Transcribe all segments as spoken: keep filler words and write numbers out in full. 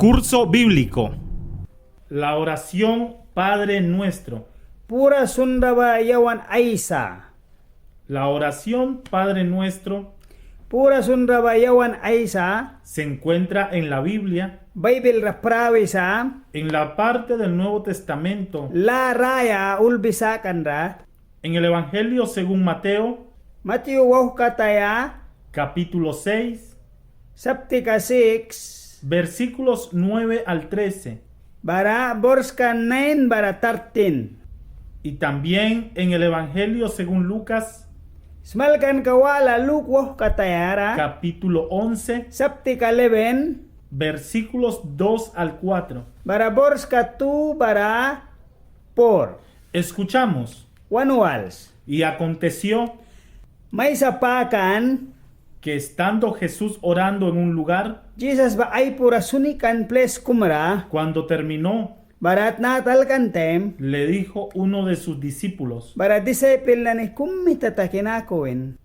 Curso bíblico. La oración Padre Nuestro. Pura sunra ba yawan Aisa. La oración Padre Nuestro. Pura sunra ba yawan Aisa. Se encuentra en la Biblia. Baibil ra prawi sa. En la parte del Nuevo Testamento. Lâ raya ulbi sakan ra. En el Evangelio según Mateo. Matiu wauhkataya. Capítulo seis. Saptika siks. Versículos nueve al trece. Bara borska nain bara tartin. Y también en el Evangelio según Lucas. Smalkanka wala Luk wauhkatayara. Capítulo once. Saptika eleven. Versículos dos al cuatro. Bara borska tu bara por. Escuchamos. Wan wals. Y aconteció. Maisa pakan. Que estando Jesús orando en un lugar. Jisas ba ai pura suni kan plis kumra. Cuando terminó. Bara tnata alkan taim. Le dijo uno de sus discípulos. Bara disaipil nani kum mita taki naku win.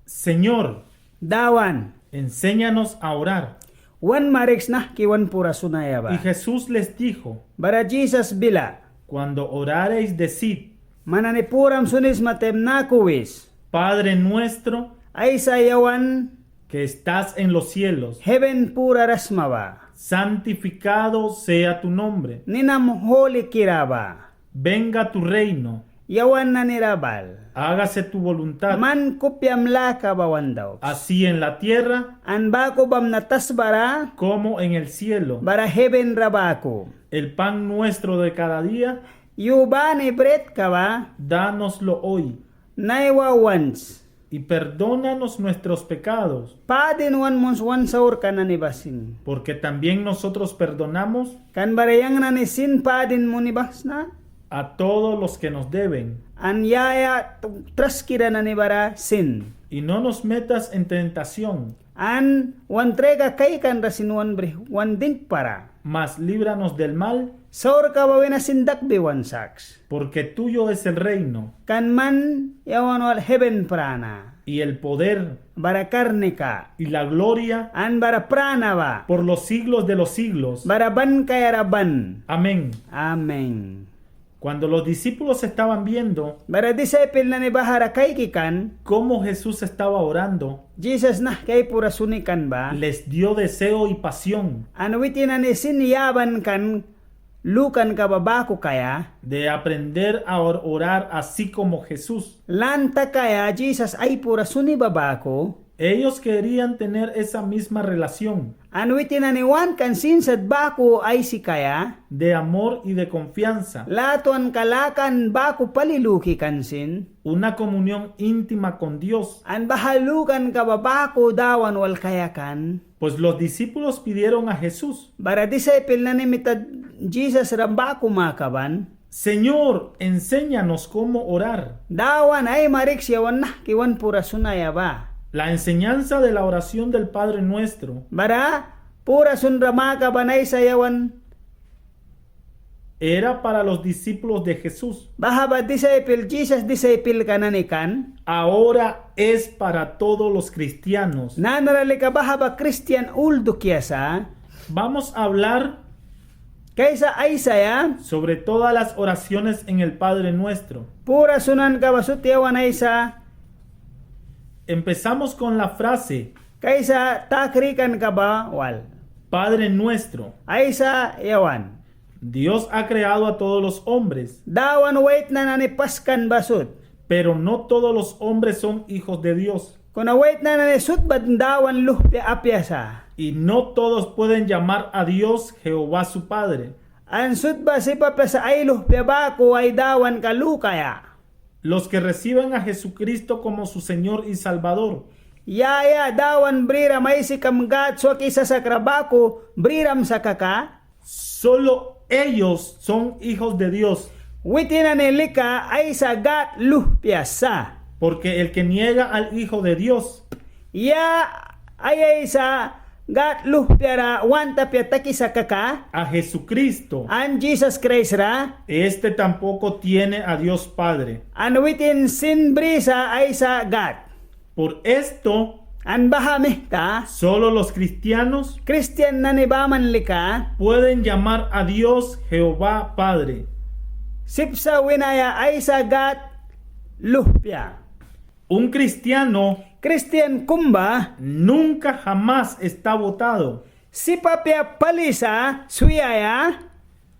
Señor, Dawan, enséñanos a orar. Wan mariks nahki wan pura sunaia ba. Y Jesús les dijo, bara Jisas bila, cuando orareis, decid, man nani puram sunisma taim naku wis, Padre nuestro, Aisa yawan, que estás en los cielos, heven purara sma ba, santificado sea tu nombre, ninam hulikira ba. Venga tu reino. Yawan nani ra bal. Hágase tu voluntad. Man kupiam laka ba wan dauks. Así en la tierra. An baku bamna tasba ra. Como en el cielo. Bara heven ra baku. El pan nuestro de cada día. Yu bani britka ba. Dánoslo hoy. Naiwa wans. Y perdónanos nuestros pecados. Padin wan muns wan saurka nani ba sin. Porque también nosotros perdonamos. Kan bara yang nani sin padin muni banghwisna. A todos los que nos deben. An ya ya traskira nani bara sin. Y no nos metas en tentación. An wan traika kaikan ra sin wan brih wan dingkpara. Mas líbranos del mal. Saurka ba wina sin dakbi wan saks. Porque tuyo es el reino. Kan man yawan wal heven prana. Y el poder. Bara karnika. Y la gloria. An bara prana ba. Por los siglos de los siglos. Bara ban kaiara ban. Amén. Amén. Cuando los discípulos estaban viendo. Bara disaipil nani bahara kaiki kan. Cómo Jesús estaba orando. Jisas nahki ai pura suni kan ba. Les dio deseo y pasión. An witin nani sin yaban kan lukanka ba baku kaia. De aprender a or-, orar así como Jesús. Lan takaia Jisas ai pura suni ba baku. Ellos querían tener esa misma relación. An witin nani want kan sin sat baku aisi kaia. De amor y de confianza. Latwanka laka an baku pali luki kan sin. Una comunión íntima con Dios. An baha lukanka ba baku Dawan wal kaia kan. Pues los discípulos pidieron a Jesús. Bara disaipil nani mita Jisas ra baku makaban. Señor, enséñanos cómo orar. Dawan, ai mariks yawan nahki wan pura sunaia ba. La enseñanza de la oración del Padre Nuestro. Bara pura sunra makaban Aisa yawan. Era para los discípulos de Jesús. Baha ba disaipil, Jisas disaipilka nani kan. Ahora es para todos los cristianos. Nanara lika baha ba kristian ul dukia sa. Vamos a hablar, kaisa aisaia, sobre todas las oraciones en el Padre Nuestro. Pura sunanka ba sut yawan Aisa. Empezamos con la frase. Kaisa ta krikanka ba wal. Padre Nuestro. Aisa yawan. Dios ha creado a todos los hombres. Dawan waitna nani paskan ba sut. Pero no todos los hombres son hijos de Dios. Kuna waitna nani sut ba Dawan luhpia apia sa. Y no todos pueden llamar a Dios Jehová su Padre. An sut ba sip apia sa ai luhpia baku ai Dawanka lukaia. Los que reciben a Jesucristo como su Señor y Salvador. Ya ya Dawan briram, aisikam Gâd swaki sasakra baku briram sa kaka. Solo ellos son hijos de Dios. Witin nani lika Aisa Gâd luhpia sa. Porque el que niega al Hijo de Dios. Ya ai Aisa Gâd luhpia ra want apia takisa kaka. A Jesucristo. An Jisas Kraist ra. Este tampoco tiene a Dios Padre. An witin sin brisa Aisa Gâd. Por esto, An baha mita. Solo los cristianos. Kristian nani baman lika. Pueden llamar a Dios Jehová Padre. Sip sa winaia Aisa Gâd luhpia. Un cristiano. Kristian kum ba. Nunca jamás está votado. Sip apia pali sa swiaia.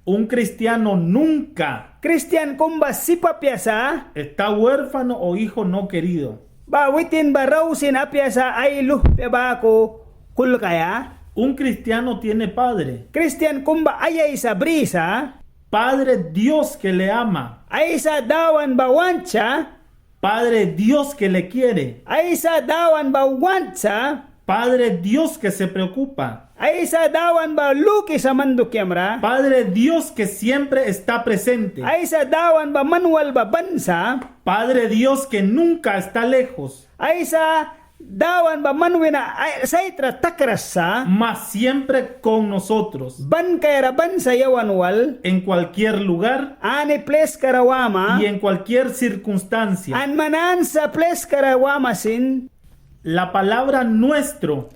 Un cristiano nunca. Kristian kum ba sip apia sa. Está huérfano o hijo no querido. Ba witin ba rau sin apia sa ai luhpia baku kulkaia. Un cristiano tiene padre. Kristian kum ba ai aisa brisa. Padre Dios que le ama. Aisa Dawan ba want sa. Padre Dios que le quiere. Aisa Dawan ba want sa. Padre Dios que se preocupa. Aisa Dawan ba lukisa man dukiamra. Padre Dios que siempre está presente. Aisa Dawan ba man wal ba ban sa. Padre Dios que nunca está lejos. Aisa Dawan ba man wina ai-, saitra takras sa. Mas siempre con nosotros. Ban kaiara ban sa yawan wal. En cualquier lugar. Ani pliskara wama. Y en cualquier circunstancia. An man ansa pliskara wama sin. La palabra nuestro.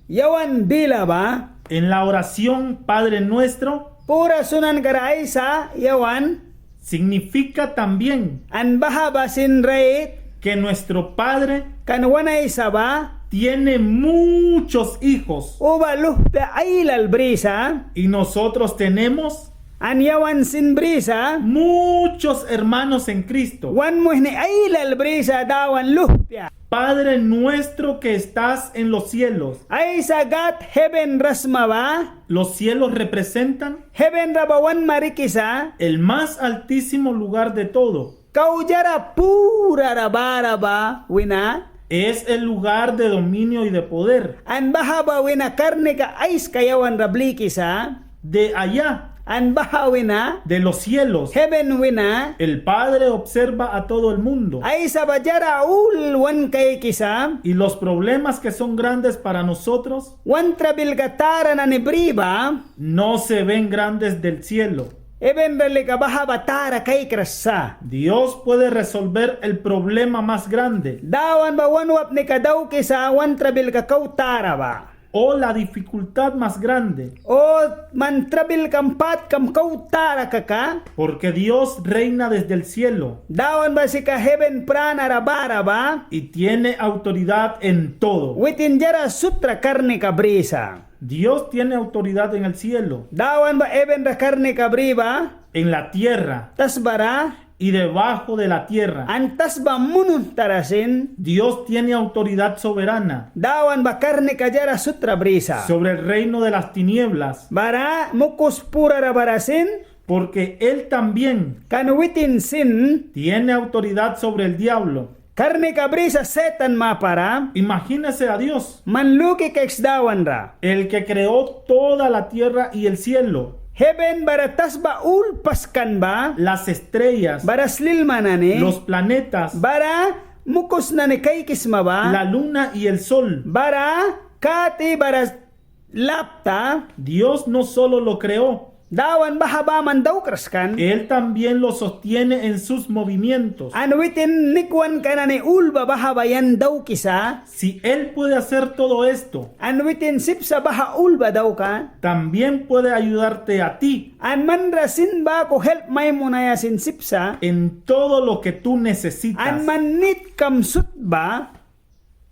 Yawan bila ba. En la oración Padre Nuestro. Pura sunankara Aisa yawan. Significa también. An baha ba sin rait. Que nuestro Padre. Kan wan Aisa ba. Tiene muchos hijos. Uba luhpia ailal brisa. Y nosotros tenemos. An yawan sin brisa. Muchos hermanos en Cristo. Wan muihni ailal brisa Dawan luhpia. Padre nuestro que estás en los cielos. Aisa Gâd heben ra sma ba. Los cielos representan. Heben ra ba wan marikisa. El más altísimo lugar de todo. Kau diara purara bara ba wina. Es el lugar de dominio y de poder. An baha ba wina karnika aiska yawan ra blikisa. De allá. An baha wina. De los cielos. Heben wina. El Padre observa a todo el mundo. Aisa ba diara ul wan kaikisa. Y los problemas que son grandes para nosotros. Wan trabilka tara nani bri ba. No se ven grandes del cielo. Heben ra lika baha ba tara kaikras sa. Dios puede resolver el problema más grande. Dawan ba wan wapnika daukisa wan trabilka kau tara ba. O la dificultad más grande. O man trabilkam patkam kau tara kaka. Porque Dios reina desde el cielo. Dawan ba sika heben prana ra bara ba. Y tiene autoridad en todo. Witin diara sut ra karnika brisa. Dios tiene autoridad en el cielo. Dawan ba heben ra karnika bri ba. En la tierra. Tasba ra. Y debajo de la tierra. An tasba munhtara sin. Dios tiene autoridad soberana. Dawan ba karnika diara sut ra brisa. Sobre el reino de las tinieblas. Bara mukus purara bara sin. Porque él también. Kan witin sin. Tiene autoridad sobre el diablo. Karnika brisa Setan mapara. Imagínese a Dios. Man luki kaiks Dawan ra. El que creó toda la tierra y el cielo. Heben bara tasba ul paskan ba. Las estrellas. Bara slilma nani. Los planetas. Bara mukus nani kaikisma ba. La luna y el sol. Bara kati bara lapta. Dios no solo lo creó. Dawan baha baman daukras kan. Él también lo sostiene en sus movimientos. An witin nikwanka nani ul ba baha ba yan daukisa. Si él puede hacer todo esto. An witin sip sa baha ul ba daukan. También puede ayudarte a ti. An man ra sin baku help mai munaia sin sip sa. En todo lo que tú necesitas. An man nitkam sut ba.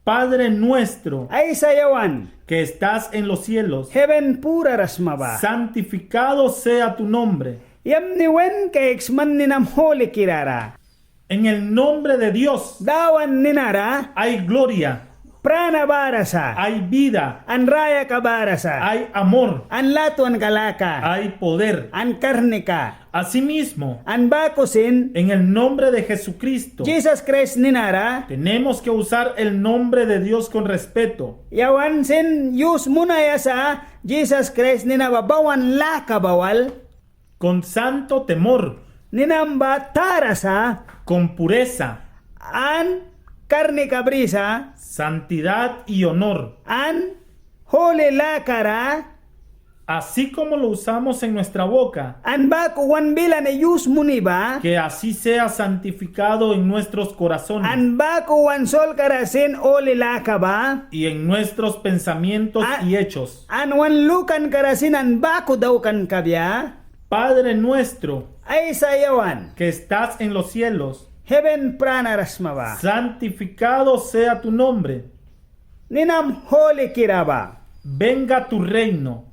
Padre nuestro, Aisa yawan, que estás en los cielos, heben purara sma ba, santificado sea tu nombre. Yamni win kaiks man ninam hulikira ra. En el nombre de Dios, Dawan nina ra, hay gloria, prana bara sa, hay vida, an rayaka bara sa, hay amor, an latwanka laka, hay poder, an karnika. Asimismo, an baku sin, en el nombre de Jesucristo, Jisas Kraist nina ra, tenemos que usar el nombre de Dios con respeto, yawan sin yus munaia sa Jisas Kraist nina ba bawan laka ba wal, con santo temor, ninam ba tara sa, con pureza, an karnika brisa, santidad y honor, an huli lakara Así como lo usamos en nuestra boca, an baku wan bila ni yus muni ba, que así sea santificado en nuestros corazones, an baku wan solkara sin huli laka ba, y en nuestros pensamientos y hechos, an wan lukankara sin an baku daukan kabia. Padre nuestro, Aisa yawan, que estás en los cielos, heven prana ra sma ba, santificado sea tu nombre, ninam hulikira ba. Venga tu reino,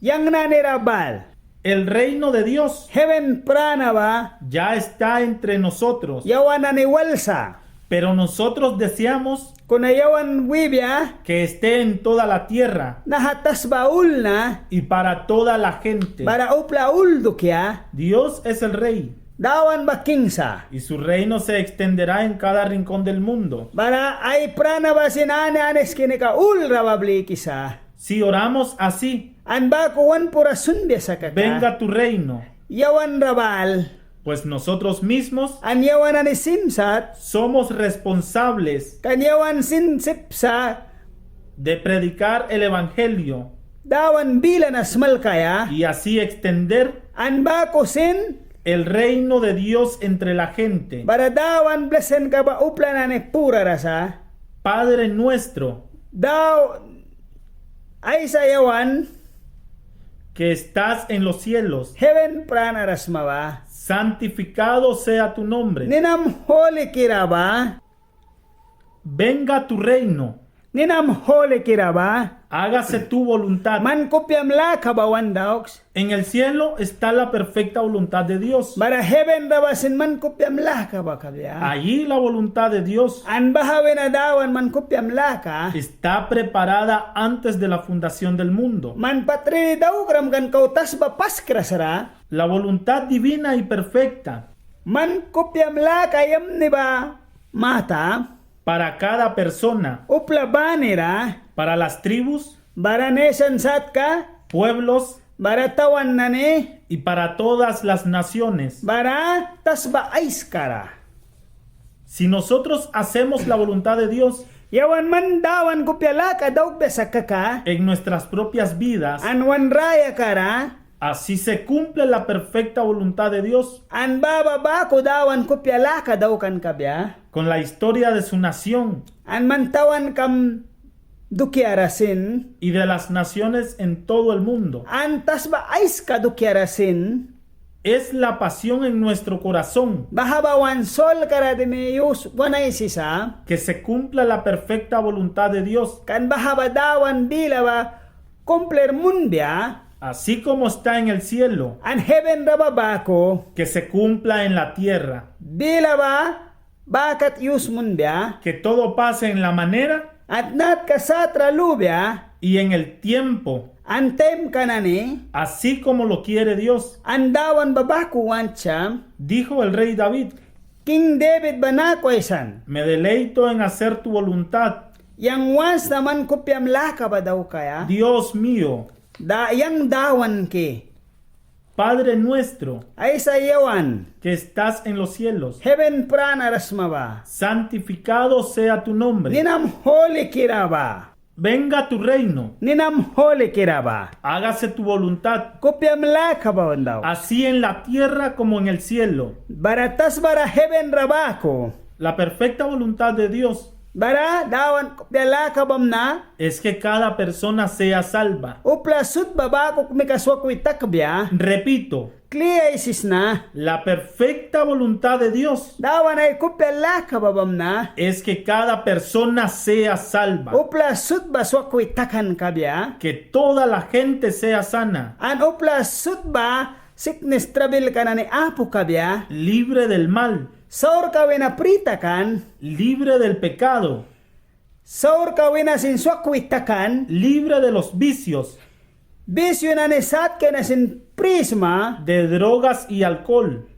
yang nani ra bal. El reino de Dios, heven prana ba, ya está entre nosotros, yawan nani wal sa. Pero nosotros deseamos, kuna yawan wibia, que esté en toda la tierra, naha tasba ul na, y para toda la gente, bara upla ul dukia. Dios es el rey, Dawan ba king sa. Y su reino se extenderá en cada rincón del mundo. Bara ai prana ba sin ani ani skinika ul ra ba blikisa. Si oramos así, an baku wan pura sunbia sa kaka, venga tu reino, yawan ra bal, pues nosotros mismos, an yawan nani sin sat, somos responsables, kan yawan sin sip sa, de predicar el evangelio, Dawan bila na smalkaia, y así extender, an baku sin, el reino de Dios entre la gente, bara Dawan blisinka ba upla nani purara sa. Padre nuestro, Daw, Aisa yawan, que estás en los cielos, heven prana ra sma ba, santificado sea tu nombre, ninam hulikira ba. Venga tu reino, ninam hulikira ba. Hágase tu voluntad, man kupiam laka ba wan dauks. En el cielo está la perfecta voluntad de Dios, bara heven ra ba sin man kupiam laka ba kabia. Allí la voluntad de Dios, an baha wina Dawan man kupiam laka, está preparada antes de la fundación del mundo, man patriri daukram kan kau tasba paskras ra. La voluntad divina y perfecta, man kupiam laka yamni ba mata, para cada persona, upla banira, para las tribus, bara nesan satka, pueblos, bara tawan nani, y para todas las naciones, bara tasba aiskara. Si nosotros hacemos la voluntad de Dios, yawan man Dawan kupia laka daukbia sa kaka, en nuestras propias vidas, an wan rayakara, así se cumple la perfecta voluntad de Dios, an baha ba baku Dawan kupia laka daukan kabia. Con la historia de su nación, an man tawankam dukiara sin, y de las naciones en todo el mundo, an tasba aiska dukiara sin. Es la pasión en nuestro corazón, baha ba wan solkara dimi yus wan aisisa, que se cumpla la perfecta voluntad de Dios, kan baha ba Dawan bila ba kumplir munbia. Así como está en el cielo, an heven ra ba baku, que se cumpla en la tierra, bila ba baha kat yus munbia. Que todo pase en la manera, an natka sat ra lubia, y en el tiempo, an taimka nani, así como lo quiere Dios, an Dawan ba baku want sa. Dijo el rey David, King David ba naku aisan: Me deleito en hacer tu voluntad, yang want sna man kupiam laka ba daukaia. Dios mío, da, yang Dawanki. Padre nuestro, Aisa yawan, que estás en los cielos, heven prana ra sma ba, santificado sea tu nombre, ninam hulikira ba. Venga tu reino, ninam hulikira ba. Hágase tu voluntad, kupiam laka ba wan dauks, así en la tierra como en el cielo, bara tasba ra heven ra baku. La perfecta voluntad de Dios, bara Dawan kupia laka bamna, es que cada persona sea salva, upla sut ba baku kmika swakwi takbia. Repito, kli aisisna: la perfecta voluntad de Dios, Dawan ai kupia laka ba bamna, es que cada persona sea salva, upla sut ba swakwi takan kabia. Que toda la gente sea sana, an upla sut ba siknis trabilka nani apu kabia. Libre del mal, saurka wina pri takan. Libre del pecado, saurka wina sin swakwi takan. Libre de los vicios, bisyu nani satka wina sin pri sma. De drogas y alcohol,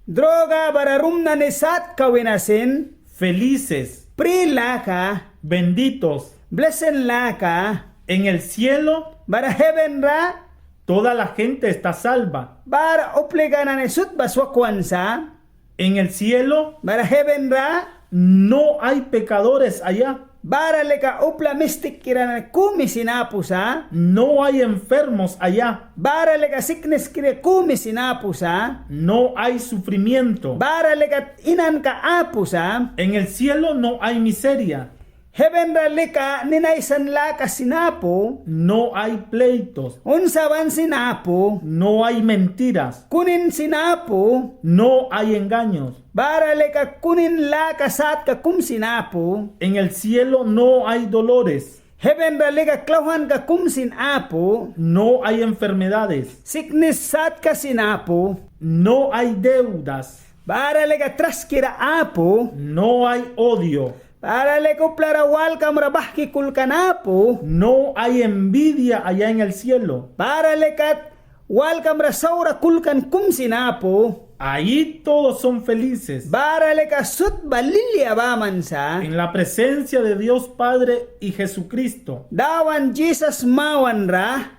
droga bara rum nani satka wina sin. Felices, pri laka. Benditos, blisin laka. En el cielo, bara heven ra. Toda la gente está salva, bara uplika nani sut ba swakwan sa. En el cielo, bara heven ra. No hay pecadores allá, Bara lika upla mistikkira nani kumi sin apu sa. No hay enfermos allá. Bara lika sikniskira kumi sin apu sa. No hay sufrimiento. Bara lika inanka apu sa. En el cielo no hay miseria. Heven ra lika nina aisan laka sin apu. No hay pleitos. Unsaban sin apu. No hay mentiras. Kunin sin apu. No hay engaños. Bara lika kunin laka satka kum sin apu. En el cielo no hay dolores. Heven ra lika klauhwanka kum sin apu. No hay enfermedades. Siknis satka sin apu. No hay deudas. Bara lika traskira apu. No hay odio. Bara lika upla ra walkam ra bahki kulkan apu. No hay envidia allá en el cielo. Bara lika walkam ra saura kulkan kum sin apu. Ahí todos son felices. Bara lika sut ba lilia baman sa. En la presencia de Dios Padre y Jesucristo. Dawan Jisas mawanra.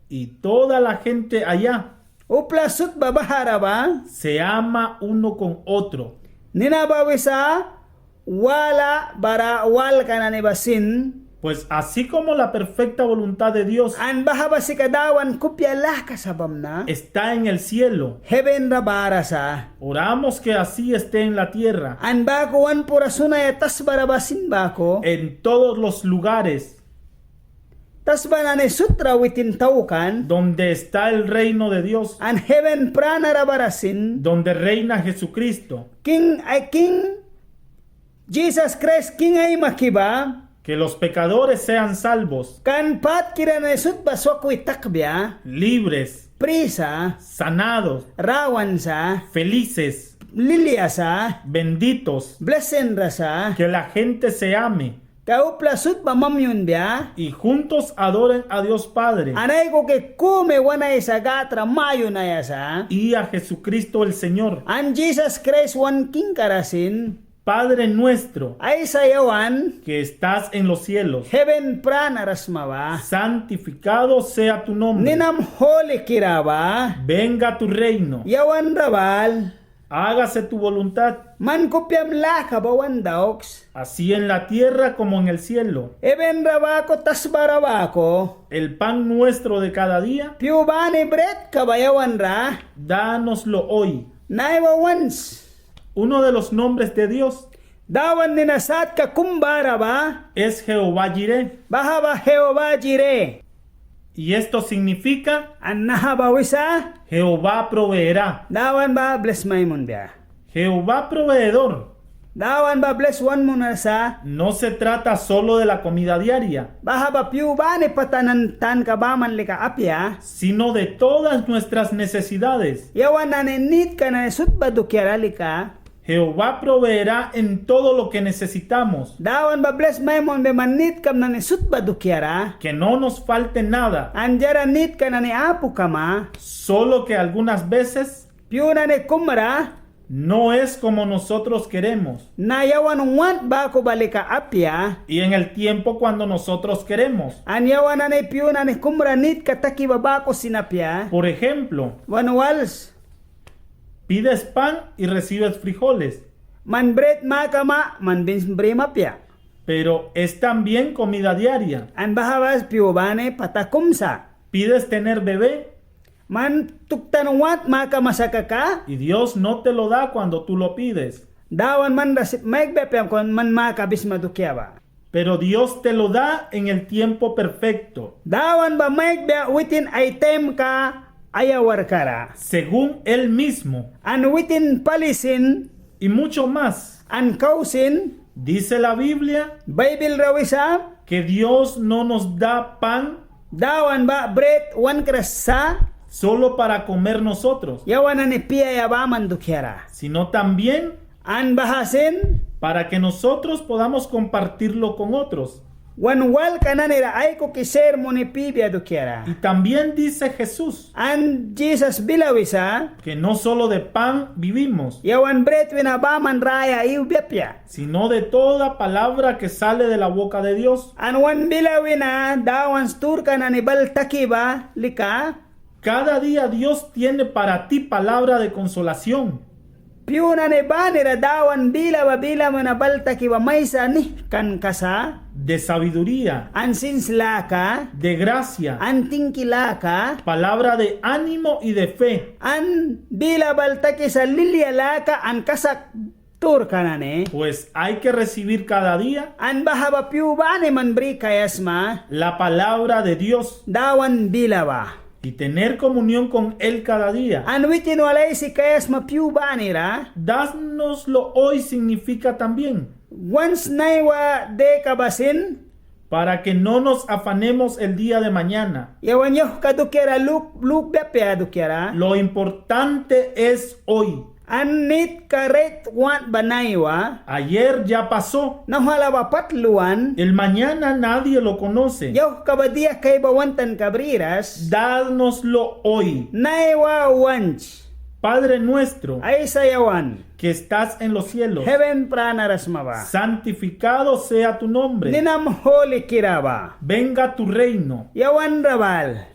Y toda la gente allá. Upla sut ba bahara ba. Se ama uno con otro. Nina ba wisa wala bara walka nani ba sin. Pues así como la perfecta voluntad de Dios. An baha ba sika Dawan kupia laka sa bamna. Está en el cielo. Heven ra bara sa. Oramos que así esté en la tierra. An baku wan pura sunaia tasbara ba sin baku. En todos los lugares. Tasba nani sut ra witin taukan. Donde está el reino de Dios. An heven prana ra bara sin. Donde reina Jesucristo. King, ai, King Jisas Kraist king aimaki ba. Que los pecadores sean salvos. Kan patkira nani sut ba swakwi takbia. Libres. Pri sa. Sanados. Rawan sa. Felices. Lilia sa. Benditos. Blesin ra sa. Que la gente se ame. Ka upla sut ba mamyunbia. Y juntos adoren a Dios Padre. An aikuki kumi wan Aisa Gâd ra mayunaia sa. Y a Jesucristo el Señor. An Jisas Kraist wan kingka ra sin. Padre nuestro, Aisa yawan, que estás en los cielos, heven prana ra sma ba. Santificado sea tu nombre. Ninam hulikira ba. Venga tu reino. Yawan ra bal. Hágase tu voluntad. Man kupiam laka ba wan dauks. Así en la tierra como en el cielo. Heven ra baku, tasba ra baku. El pan nuestro de cada día. Pyu bani britka ba yawan ra. Dánoslo hoy. Naiwa wans. Uno de los nombres de Dios. Dawan nina satka kum bara ba. Es Jehová Jireh. Baha ba Jehová Jireh. Y esto significa, an naha ba wisa, Jehová proveerá. Dawan ba blis mai munbia. Jehová proveedor. Dawan ba blis wan munaia sa. No se trata solo de la comida diaria. Baha ba pyu bani pata nani tanka baman lika apia. Sino de todas nuestras necesidades. Yawan nani nitka nani sut ba dukiara lika. Jehová proveerá en todo lo que necesitamos. Dawan ba blis mai munbia man nitkam nani sut ba dukiara. Que no nos falte nada. An diara nitka nani apu kama. Solo que algunas veces, pyu nani kum ra, no es como nosotros queremos. Na yawan want baku ba lika apia. Y en el tiempo cuando nosotros queremos. An yawan nani pyu nani kum ra nitka taki ba baku sin apia. Por ejemplo, wan wals. Pides pan y recibes frijoles. Man brit makama, man bins brima apia. Pero es también comida diaria. An baha ba pyu bani pata kum sa. Pides tener bebé. Man tuktan want makama sa kaka. Y Dios no te lo da cuando tú lo pides. Dawan man ra sip maikbia apia, kan man makabisma dukia ba. Pero Dios te lo da en el tiempo perfecto. Dawan ba maikbia witin ai taimka ai awarka ra. Según él mismo. An witin pali sin. Y mucho más. An kau sin. Dice la Biblia, Baibil ra wisa, que Dios no nos da pan, Dawan ba brit wankras sa, solo para comer nosotros, yawan nani piaia baman dukiara, sino también, an baha sin, para que nosotros podamos compartirlo con otros. Wan walka nani ra aikuki ser muni pibia dukiara. Y también dice Jesús, an Jisas bila wisa, que no solo de pan vivimos, yawan brit wina baman raya iwbia apia, sino de toda palabra que sale de la boca de Dios. An wan bila wina Dawan sturka nani bal taki ba lika. Cada día Dios tiene para ti palabra de consolación. Pyu nani banira Dawan bila ba, bila muna bal taki ba maisa nihkan kasa. De sabiduría. An sins laka. De gracia. An tingki laka. Palabra de ánimo y de fe. An bila bal takisa lilia laka an kasak turka nani. Pues hay que recibir cada día. An baha ba pyu bani man bri kaia sma. La palabra de Dios. Dawan bila ba. Y tener comunión con Él cada día. An witin wal aisi kaia sma pyu banira. Dánoslo hoy significa también. Wans naiwa deka ba sin. Para que no nos afanemos el día de mañana. Yawan yauhka dukiara, luk, lukbia apia dukiara. Lo importante es hoy. An nitka rait want ba naiwa. Ayer ya pasó. Nauhwala ba pat luan. El mañana nadie lo conoce. Yauhka ba dia kai ba wan tanka briras. Dánoslo hoy. Naiwa wants. Padre nuestro. Aisa yawan. Que estás en los cielos. Heven pranara sma ba. Santificado sea tu nombre. Ninam hulikira ba. Venga tu reino. Yawan ra bal.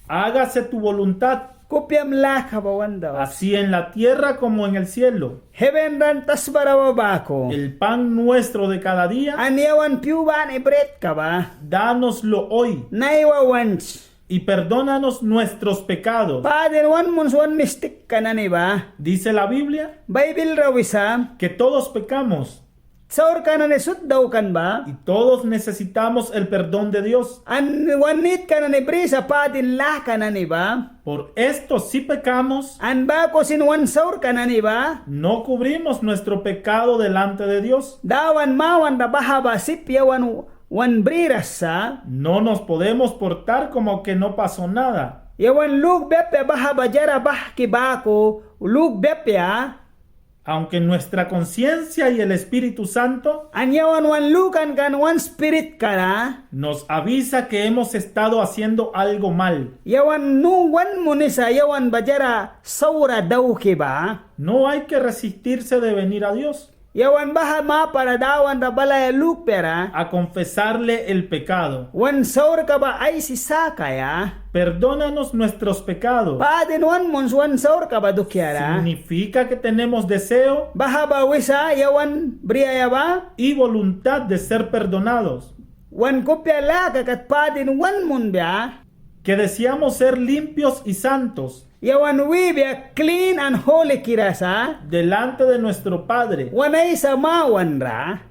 Hágase tu voluntad. Kupiam laka ba wan dauks. Así en la tierra como en el cielo. Heven ra an tasbara ba baku. El pan nuestro de cada día. An yawan pyu bani britka ba. Dánoslo hoy. Naiwa wants. Y perdónanos nuestros pecados. Padin wan muns wan mistikka nani ba. Dice la Biblia. Baibil ra wisa. Que todos pecamos. Saurka nani sut daukan ba. Y todos necesitamos el perdón de Dios. An wan nitka nani brisa padin laka nani ba. Por esto, si pecamos, an baku sin wan saurka nani ba, no cubrimos nuestro pecado delante de Dios. Dawan mawanra baha ba sip yawan wan briras sa. No nos podemos portar como que no pasó nada. Yawan lukbia apia baha ba diara bahki baku lukbia apia. Aunque nuestra conciencia y el Espíritu Santo, an yawan wan lukanka an wan spiritka ra, nos avisa que hemos estado haciendo algo mal, yawan nu wan munisa yawan ba diara saura dauki ba, no hay que resistirse de venir a Dios. Yawan baha mapara Dawan ra balaia lukpiara. A confesarle el pecado. Wan saurka ba aisi sakaia. Perdónanos nuestros pecados. Padin wan muns wan saurka ba dukiara. Significa que tenemos deseo. Baha ba wisa yawan briaia ba. Y voluntad de ser perdonados. Wan kupia laka kat padin wan munbia. Que deseamos ser limpios y santos. Yawan wibia klin an hulikira sa. Delante de nuestro Padre. Wan Aisa mawanra.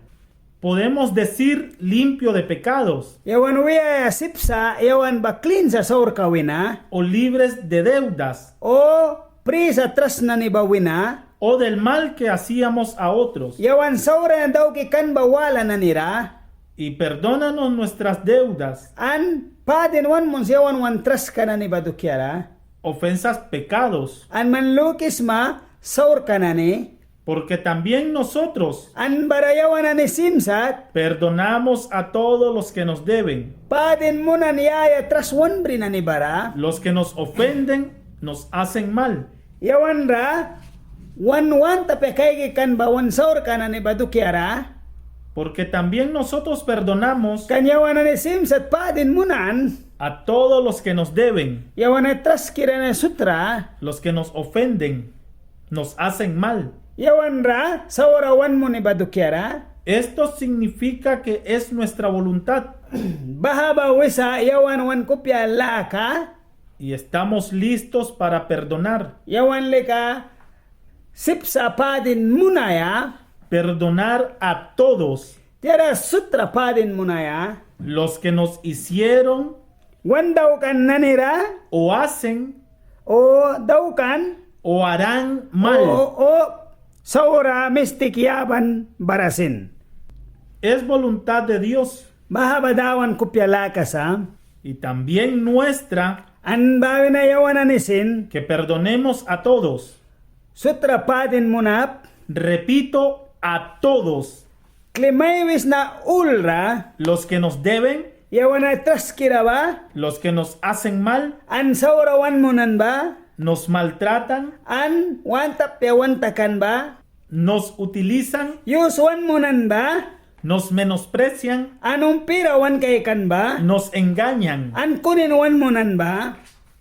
Podemos decir limpio de pecados. Yawan wiaia sip sa yawan ba klin sa saurka wina. O libres de deudas. O pri sa tras nani ba wina. O del mal que hacíamos a otros. Yawan saura dauki kan ba wala nani ra. Y perdónanos nuestras deudas. An padin wan muns yawan wan traska nani ba dukiara. Ofensas, pecados. An man lukisma saurka nani. Porque también nosotros. An bara yawan nani sim sat. Perdonamos a todos los que nos deben. Padin munan ya ya tras wan bri nani bara. Los que nos ofenden, nos hacen mal. Yawan ra wan want apia kaiki kan ba wan saurka nani ba dukiara. Porque también nosotros perdonamos. Kan yawan nani sim sat padin munan. A todos los que nos deben. Yawan nani traskira nani sut ra. Los que nos ofenden, nos hacen mal. Yawan ra saura wan muni ba dukiara. Esto significa que es nuestra voluntad. Baha ba wisa yawan wan kupia laka. Y estamos listos para perdonar. Yawan lika sip sa padin munaia. Perdonar a todos. Tiara sut ra padin munaia. Los que nos hicieron. Wan daukan nani ra. O hacen. O daukan. O harán mal. O, o saura mistik yaban bara sin. Es voluntad de Dios. Baha ba Dawan kupia laka sa. Y también nuestra. An ba wina yawan nani sin. Que perdonemos a todos. Sut ra padin munap. Repito, a todos. Kli mai wisna ul ra. Los que nos deben. Yawan nani traskira ba. Los que nos hacen mal. An saura wan munan ba. Nos maltratan. An want apia wan takan ba. Nos utilizan. Yus wan munan ba. Nos menosprecian. An umpira wan kaikan ba. Nos engañan. An kunin wan munan ba.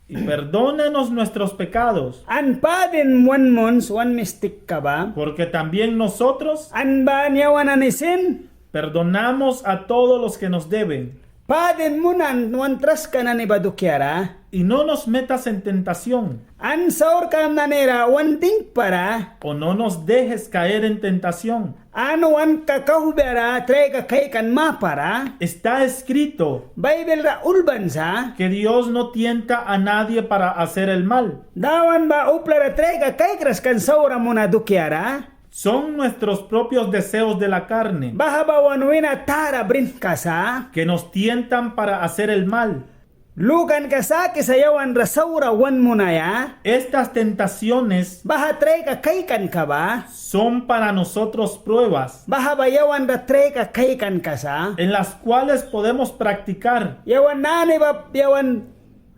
Y perdónanos nuestros pecados. An padin wan muns wan mistikka ba. Porque también nosotros An ba yawan nani sin perdonamos a todos los que nos deben. Padin munan wan traska nani ba dukiara. Y no nos metas en tentación. An saurkam nani ra wan dingkpara. O no nos dejes caer en tentación. An wan kakauhbia ra traika kaikan mapara. Está escrito Baibil ra ulban sa. Que Dios no tienta a nadie para hacer el mal. Dawan ba upla ra traika kaikras kan saura muna dukiara. Son nuestros propios deseos de la carne. Baha ba wan wina tara brinka sa. Que nos tientan para hacer el mal. Lukanka sakisa yawan ra saura wan munaia. Estas tentaciones Baha traika kaikanka ba. Son para nosotros pruebas. Baha ba yawan ra traika kaikanka sa. En las cuales podemos practicar Yawan nani ba yawan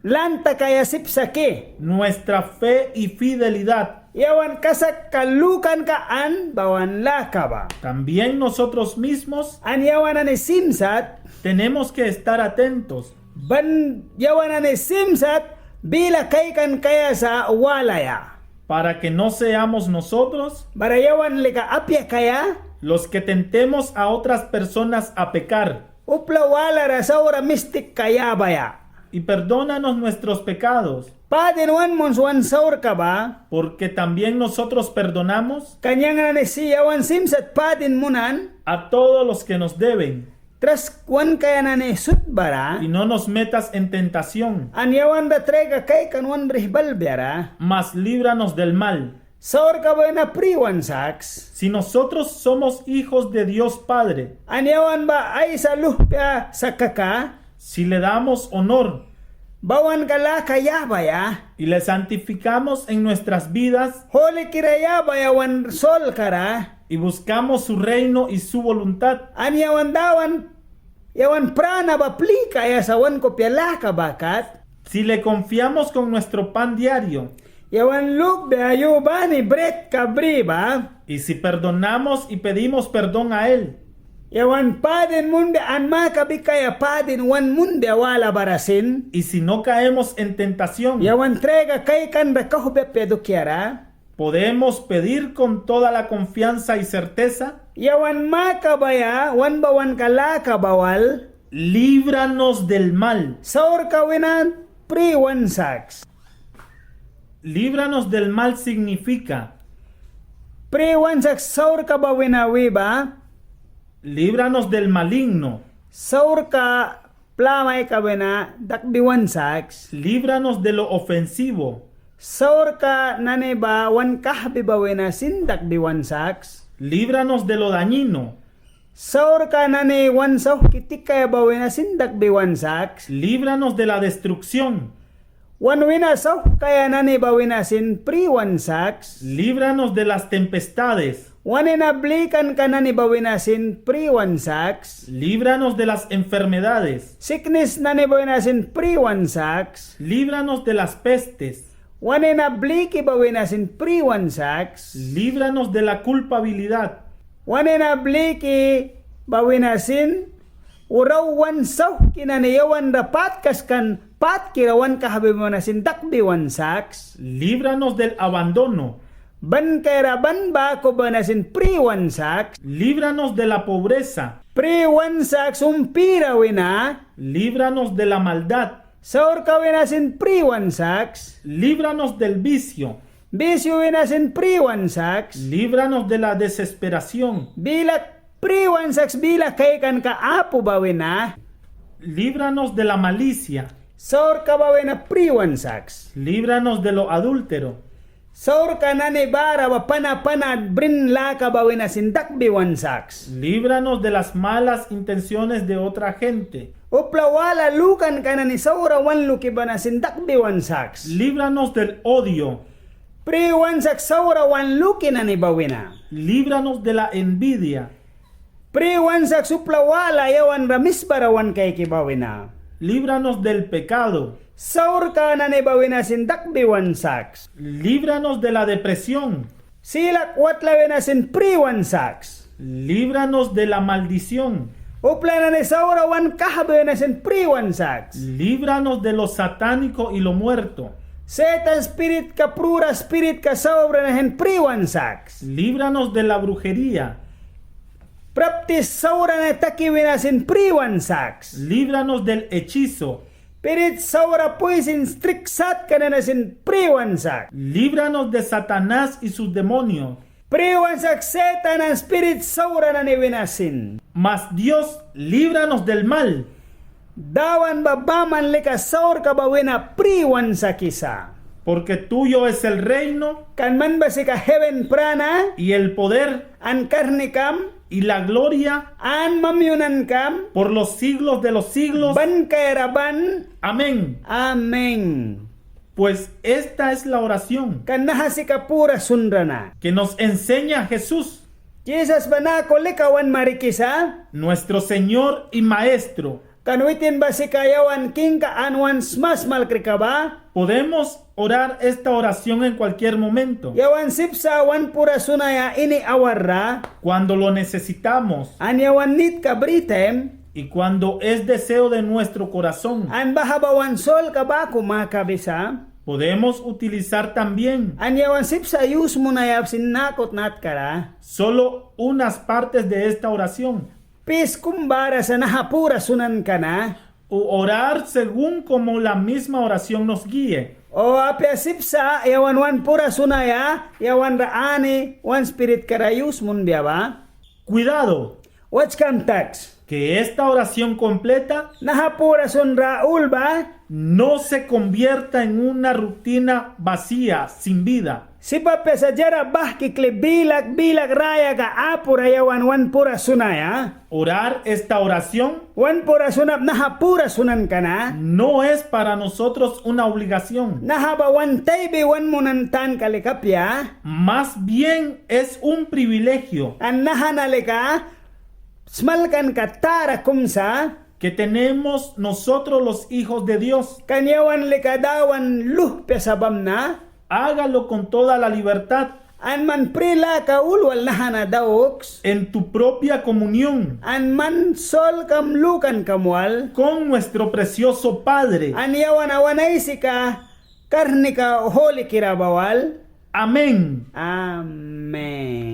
lan takaia sip sa ki. Nuestra fe y fidelidad. Yawan kasakka lukanka an ba wan laka ba. También nosotros mismos An yawan nani sim sat. Tenemos que estar atentos. Ban yawan nani sim sat bila kaikan kaia sa walaia. Para que no seamos nosotros Bara yawan lika apia kaia los que tentemos a otras personas a pecar. Upla walara saura mistikka yabaia. Y perdónanos nuestros pecados. Padin wan muns wan saurka ba. Porque también nosotros perdonamos Kan yang nani si yawan sim sat padin munan a todos los que nos deben. Tras wan kaia nani sut bara. Y no nos metas en tentación. An yawan ra traika kaikan wan brih balbia ra. Mas líbranos del mal. Saurka ba wina pri wan saks. Si nosotros somos hijos de Dios Padre. An yawan ba Aisa luhpia sa kaka. Si le damos honor. Bawanka laka yabaia. Y le santificamos en nuestras vidas. Hulikira yabaia wan solkara. Y buscamos su reino y su voluntad. An yawan Dawan, yawan prana ba plikaia sa wan kupia laka ba kat. Si le confiamos con nuestro pan diario. Yawan lukbia yu bani britka bri ba. Y si perdonamos y pedimos perdón a él. Yawan padin munbia an makabi kaia padin wan munbia wala bara sin. Y si no caemos en tentación. Yawan traika kaikan ra kauhbia apia dukiara. Podemos pedir con toda la confianza y certeza. Yawan makabaia wan bawanka laka ba wal. Líbranos del mal. Saurka wina pri wan saks. Líbranos del mal significa. Pri wan saks saurka ba wina wi ba. Líbranos del maligno. Saurka plamaika wina dakbi wan saks. Líbranos de lo ofensivo. Saurka nani ba wan kahbi ba wina sin dakbi wan saks. Líbranos de lo dañino. Saurka nani wan sauhki tikaia ba wina sin dakbi wan saks. Líbranos de la destrucción. Wan wina sauhkaia nani ba wina sin pri wan saks. Líbranos de las tempestades. Wan nina blikanka nani ba wina sin pri wan saks. Líbranos de las enfermedades. Siknis nani ba wina sin pri wan saks. Líbranos de las pestes. Wan nina bliki ba wina sin pri wan saks. Líbranos de la culpabilidad. Wan nina bliki ba wina sin rau wan sauhki nani yawan ra patkas kan patkira wan kahbi ba wina sin dakbi wan saks. Líbranos del abandono. Ban kaia ra ban baku ba wina sin pri wan saks. Líbranos de la pobreza. Pri wan saks umpira wina. Líbranos de la maldad. Saurka wina sin pri wan saks. Líbranos del vicio. Bisyu wina sin pri wan saks. Líbranos de la desesperación. Bila pri wan saks bila kaikanka apu ba wina. Líbranos de la malicia. Saurka ba wina pri wan saks. Líbranos de lo adúltero. Saurka nani bara ba pana pana brin laka ba wina sin dakbi wan saks. Líbranos de las malas intenciones de otra gente. Upla wala lukanka nani saura wan luki ba wina sin dakbi wan saks. Líbranos del odio. Pri wan saks saura wan luki nani ba wina. Líbranos de la envidia. Pri wan saks upla wala yawan ra misbara wan kaiki ba wina. Líbranos del pecado. Saurka nani ba wina sin dakbi wan saks. Líbranos de la depresión. Silak watla wina sin pri wan saks. Líbranos de la maldición. Upla nani saura wan kahbi wina sin pri wan saks. Líbranos de lo satánico y lo muerto. Setan spiritka, prura spiritka saura nani sin pri wan saks. Líbranos de la brujería. Prapti saura nani taki wina sin pri wan saks. Líbranos del hechizo. Spirit saura pui sin strik satka nani sin pri wan saks. Líbranos de Satanás y sus demonios. Pri wan saks Setan an spirit saura nani wina sin. Mas Dios, líbranos del mal. Dawan ba baman lika saurka ba wina pri wan sakisa. Porque tuyo es el reino. Kan man ba sika heven prana. Y el poder. An karnikam. Y la gloria. An mamyunankam. Por los siglos de los siglos. Ban kaiara ban. Amén. Amén. Pues esta es la oración. Kan naha sika pura sunra na. Que nos enseña Jesús. Jisas ba naku lika wan marikisa. Nuestro Señor y Maestro. Kan witin ba sika yawan kingka an wan smasmalkrika ba. Podemos orar esta oración en cualquier momento. Yawan sip sa wan pura sunaia ini awarra. Cuando lo necesitamos. An yawan nitka bri taim. Y cuando es deseo de nuestro corazón. An baha ba wan solka baku makabisa. Podemos utilizar también. An yawan sip sa yus munaia sin naku tnatkara. Solo unas partes de esta oración. Pis kum bara sa naha pura sunanka na. U orar según como la misma oración nos guíe. O apia sip sa yawan wan pura sunaia, yawanra ani wan spiritkara yus munbia ba. Cuidado. Watskam taks. Que esta oración completa. Naha pura sunra ul ba. No se convierta en una rutina vacía, sin vida. Sip apia sa diara bahki kli bilak bilak rayaka apura yawan wan pura sunaia. Orar esta oración. Wan pura sunap naha pura sunanka na. No es para nosotros una obligación. Naha ba wan taibi wan munan tanka lika apia. Más bien es un privilegio. An naha na lika smalkanka tara kum sa. Que tenemos nosotros los hijos de Dios. Kan yawan lika Dawan luhpia sa bamna. Hágalo con toda la libertad. An man pri laka ul wal naha na dauks. En tu propia comunión. An man solkam lukankam wal. Con nuestro precioso Padre. An yawan wan Aisika karnika holikira ba wal. Amén. Amén.